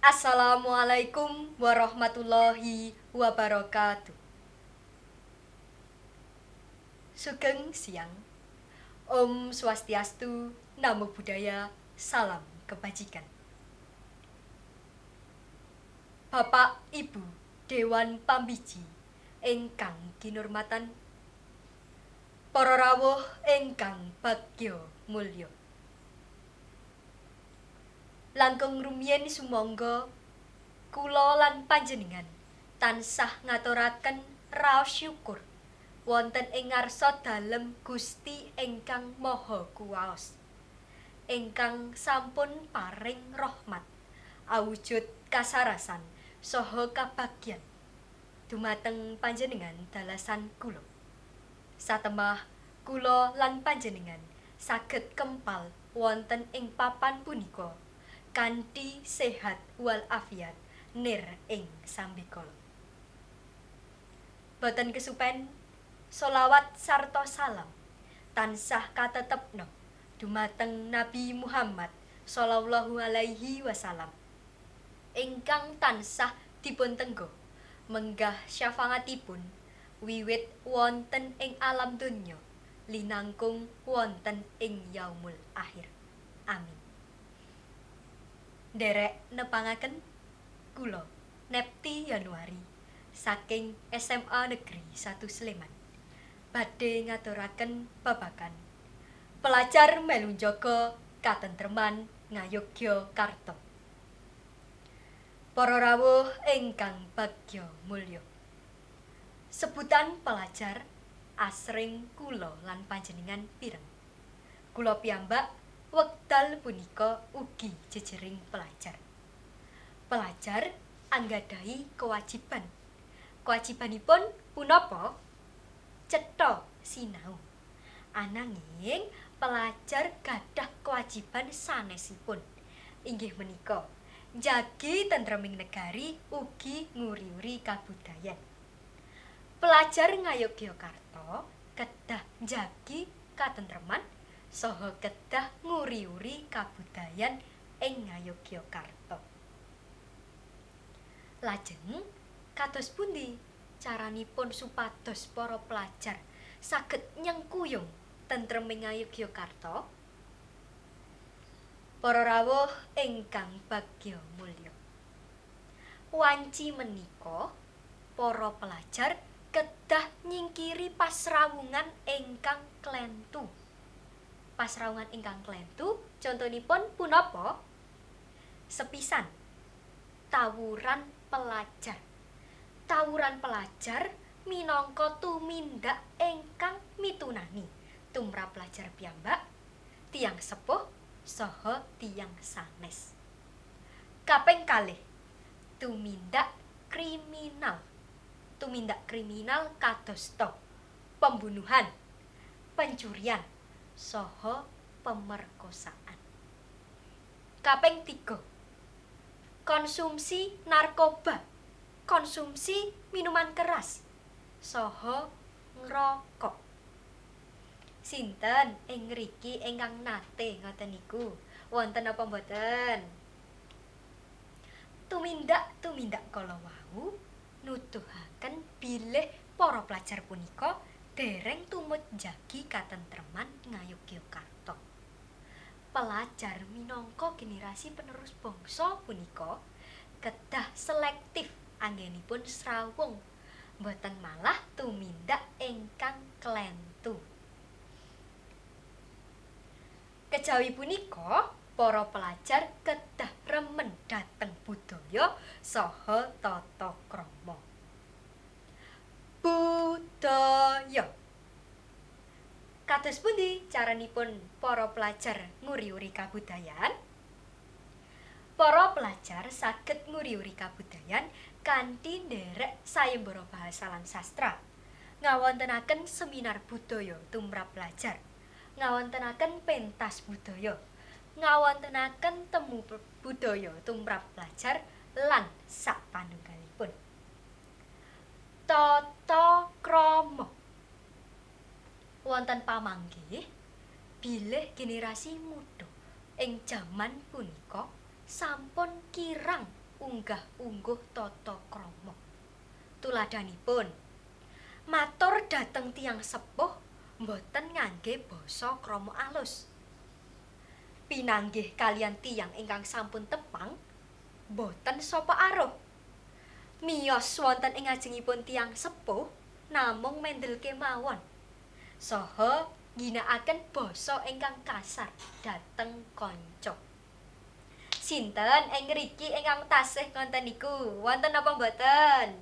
Assalamualaikum warahmatullahi wabarakatuh. Sugeng siang. Om Swastiastu, Namo Buddhaya, salam kebajikan. Bapak, Ibu, Dewan Pambiji ingkang kinurmatan, para rawuh ingkang bagya mulya. Langkung rumiyin sumangga kula lan panjenengan tansah ngaturaken raos syukur wonten ing ngarsa dalem Gusti ingkang Maha Kuwaos, ingkang sampun paring rahmat awujud kasarasan saha kabagyan dumateng panjenengan dalasan kula. Satemah kula lan panjenengan saged kempal wonten ing papan punika kanthi sehat walafiat nir ing sambikala. Boten kesupen solawat sarta salam tansah katetepna dumateng Nabi Muhammad sallallahu alaihi wasallam ingkang tansah dipun tenggo menggah syafaatipun wiwit wonten ing alam donya linangkung wonten ing yaumul akhir. Amin. Nderek nepangaken kula Nepti Januari saking SMA Negeri 1 Sleman badhe ngaturaken babagan pelajar melu njaga katentreman Ngayogyakarta. Para rawuh ingkang bagya mulya, sebutan pelajar asring kula lan panjenengan pireng. Kula piyambak wekdal punika ugi jejering pelajar. Pelajar anggadhahi kewajiban. Kewajibanipun punapa? Cetha sinau. Ananging pelajar gadah kewajiban sanesipun, inggih menika njagi tentreming negari ugi nguri-uri kabudayan. Pelajar Ngayogyakarta kedah njagi katentreman saha kedah nguri-uri kabudayan ing Ngayogyakarta. Lajeng kados pundi caranipun supados para pelajar saged nyengkuyung tentreming Ngayogyakarta? Para rawuh ingkang bagya mulya, wanci menika para pelajar kedah nyingkiri pasrawungan ingkang klentu. Pasrawungan ingkang klentu contonipun punapa? Sepisan, tawuran pelajar. Tawuran pelajar minangka tumindak ingkang mitunani tumrap pelajar piyambak, tiyang sepuh saha tiyang sanes. Kaping kalih, tumindak kriminal. Tumindak kriminal kadosta pembunuhan, pencurian, saha pemerkosaan. Kaping 3, konsumsi narkoba, konsumsi minuman keras, saha ngrokok. Sinten ing ngriki ingkang nate ngoten niku? Wonten apa mboten? Tumindak-tumindak kala wau nuduhaken bilih para pelajar punika dereng tumut njagi katentreman Ngayogyakarta. Pelajar minangka generasi penerus bangsa punika kedah selektif anggenipun srawung, boten malah tumindak ingkang klentu. Kejawi punika, para pelajar kedah remen dhateng budaya saha tata krama. Budaya. Kados pundi caranipun para pelajar nguri-uri kabudayan? Para pelajar saged nguri-uri kabudayan kanthi nderek sayembara bahasa lan sastra, ngawontenaken seminar budaya tumrap pelajar, ngawontenaken pentas budaya, ngawontenaken temu budaya tumrap pelajar lan sapanunggalipun. Tata krama. Wonten pamanggih bilih generasi muda ing jaman punika sampun kirang unggah-ungguh tata krama. Tuladhanipun, matur dhateng tiyang sepuh boten ngangge basa krama alus. Pinanggih kaliyan tiyang ingkang sampun tepang boten sapa aruh. Miyos wonten ing ngajengipun tiyang sepuh namung mendel kemawon. Saha ngginakaken basa ingkang kasar dhateng kanca. Sinten ing ngriki ingkang tasih ngonten niku? Wonten napa mboten?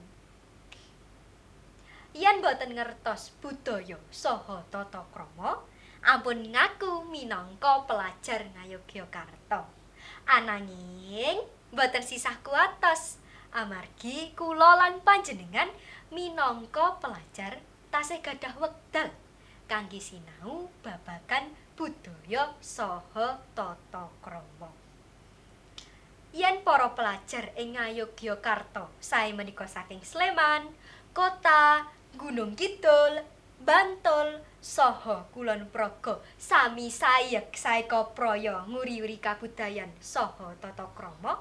Yen boten ngertos budaya saha tata krama, ampun ngaku minangka pelajar Ngayogyakarta. Ananging boten sisah kuwatos amargi kula lan panjenengan minangka pelajar tasih gadah wekdal kangge sinau babagan budaya saha tata krama. Yen para pelajar ing Ngayogyakarta sae menika saking Sleman, Kota, Gunung Kidul, Bantul, saha Kulon Progo sami sayek saeka praya nguri-uri kabudayan saha tata krama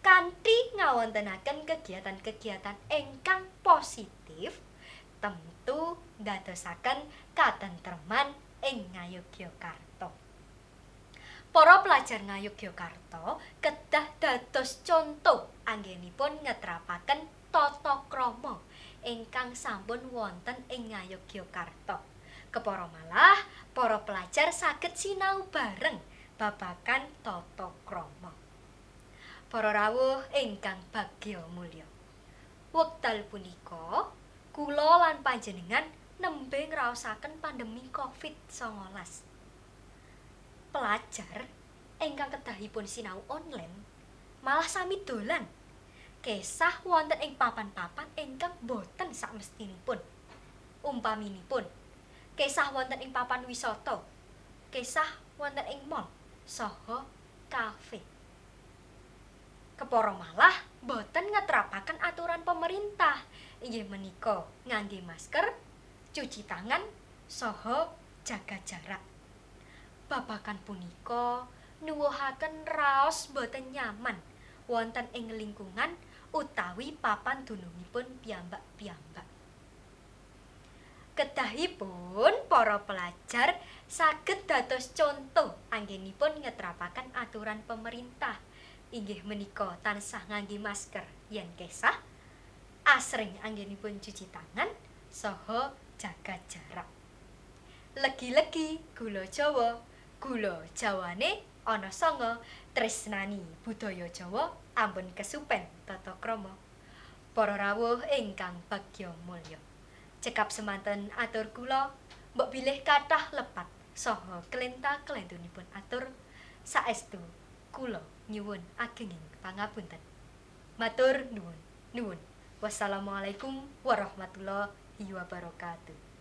kanthi ngawontenaken kegiatan-kegiatan ingkang positif, tentu ndadosaken katentreman ing Ngayogyakarta. Para pelajar Ngayogyakarta kedah dados conto anggenipun ngetrapaken tata krama ingkang sampun wonten ing Ngayogyakarta. Kepara malah para pelajar saged sinau bareng babagan tata krama. Para rawuh ingkang bagya mulya, wekdal punika kula lan panjenengan nembe ngraosaken pandemi Covid-19. Pelajar ingkang kedahipun sinau online malah sami dolan kesah wonten ing papan-papan ingkang boten sakmestinipun. Umpaminipun kesah wonten ing papan wisata, kesah wonten ing mall saha kafe. Kepara malah boten ngetrapaken aturan pemerintah inggih menika ngangge masker, cuci tangan, saha jaga jarak. Babagan punika nuwuhaken raos boten nyaman wonten ing lingkungan utawi papan dunungipun piyambak-piyambak. Kedahipun para pelajar saged dados conto anggenipun ngetrapaken aturan pemerintah inggih menika tansah ngangge masker yen kesah, asring anggenipun cuci tangan saha jaga jarak. Legi-legi gula Jawa, gula Jawane ana sanga, tresnani budaya Jawa ampun kesupen tata krama. Para rawuh ingkang bagya mulya, cekap semanten atur kula, mbok bilih kathah lepat saha klenta-klentunipun atur. Saestu kula nyuwun agenging pangapunten. Matur nuwun. Nuwun. Wassalamualaikum warahmatullahi wabarakatuh.